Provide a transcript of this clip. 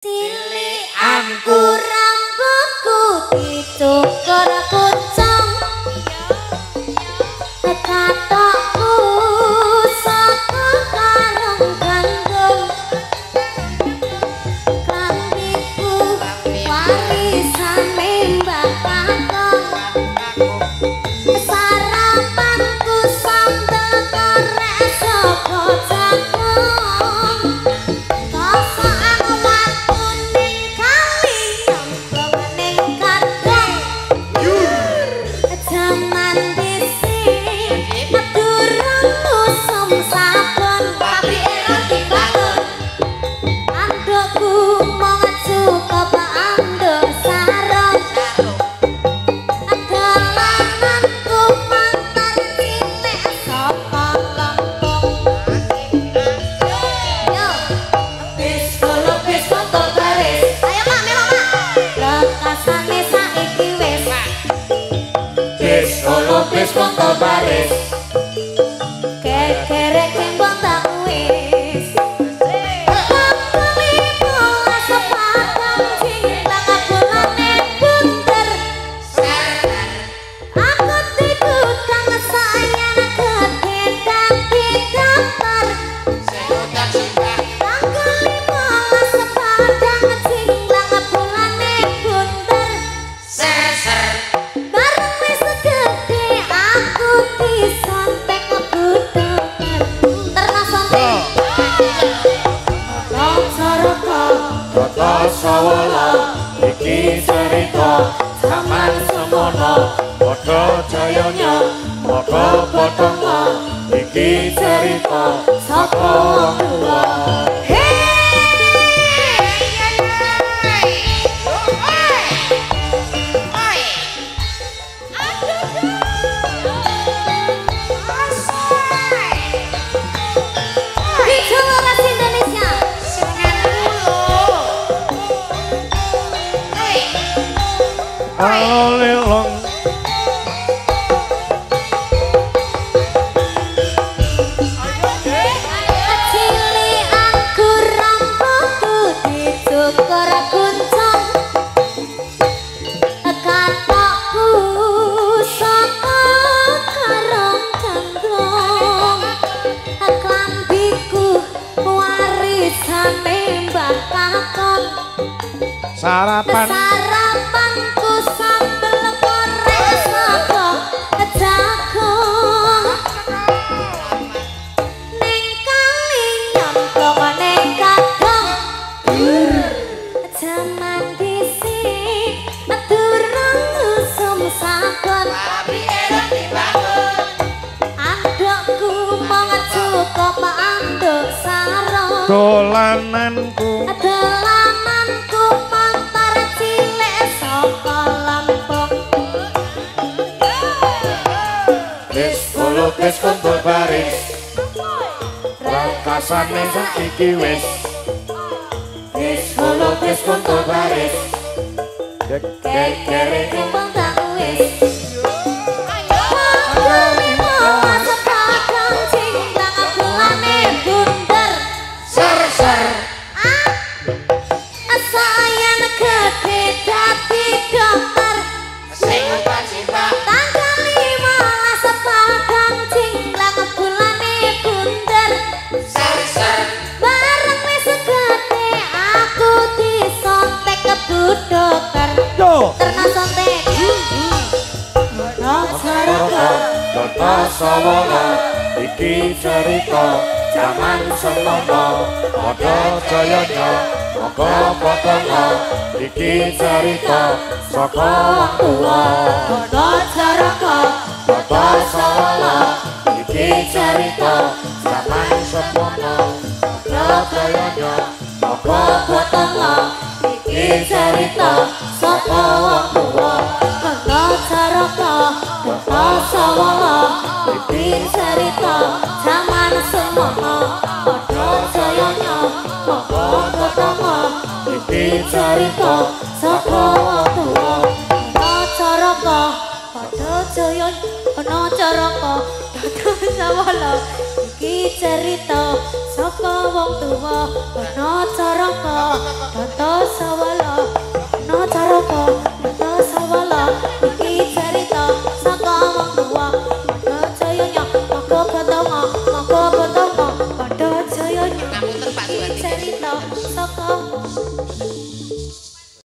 Cilikanku rambutku dicukur kucung, katokku saka karung gandum, klambiku warisane Mbah Kakung, sarapanku sambel korek saka jagung. Baris kekerek kembang tak wis sepatang jinglang bulane bunder, aku dikutang sayang gede dadi daftar. Tanggal 15 sepadang jinglang bulane bunder, bareng wis gede aku disontek budokan terna sontek. Caraka Tata sawala iki cerita zaman semono, padha jayanya padha potonga iki cerita saka wong tuwa. Alelong Cilikanku rambutku dicukur kuncung, katokku saka karung gandum, klambiku warisane Mbah Kakung, sarapanku sambel korek saka jagung. Ning kali nyemplung ning kadung, jaman dhisik durung usum sabun, andhokku mung cukup andhok sarung, dolananku dolananku montor cilik saka Lampung. Wis lukis kontur baris rekasane saiki wis, wis lukis kontur baris kekere kembang tak wis. Ser-ser Sayang gede dadi dokter sing cinta tanggal 15 sepadang jinglang bulane bunder, ser-ser bareng wis gede aku disontek bu dokter. Terna sontek Tata sawala iki cerita zaman semono, padha jayanya maka potonga iki cerita saka wong tuwa. Tata caraka Tata sawala iki cerita zaman semono, padha jayanya maka potonga iki cerita saka wong tuwa. Tata caraka Tata sawala iki cerita zaman semono, padha jayanya maka potonga iki cerita saka wong tuwa. Tata caraka padha jayanya ana caraka Tata sawala iki cerita saka Saka wong tuwa. Ana caraka tata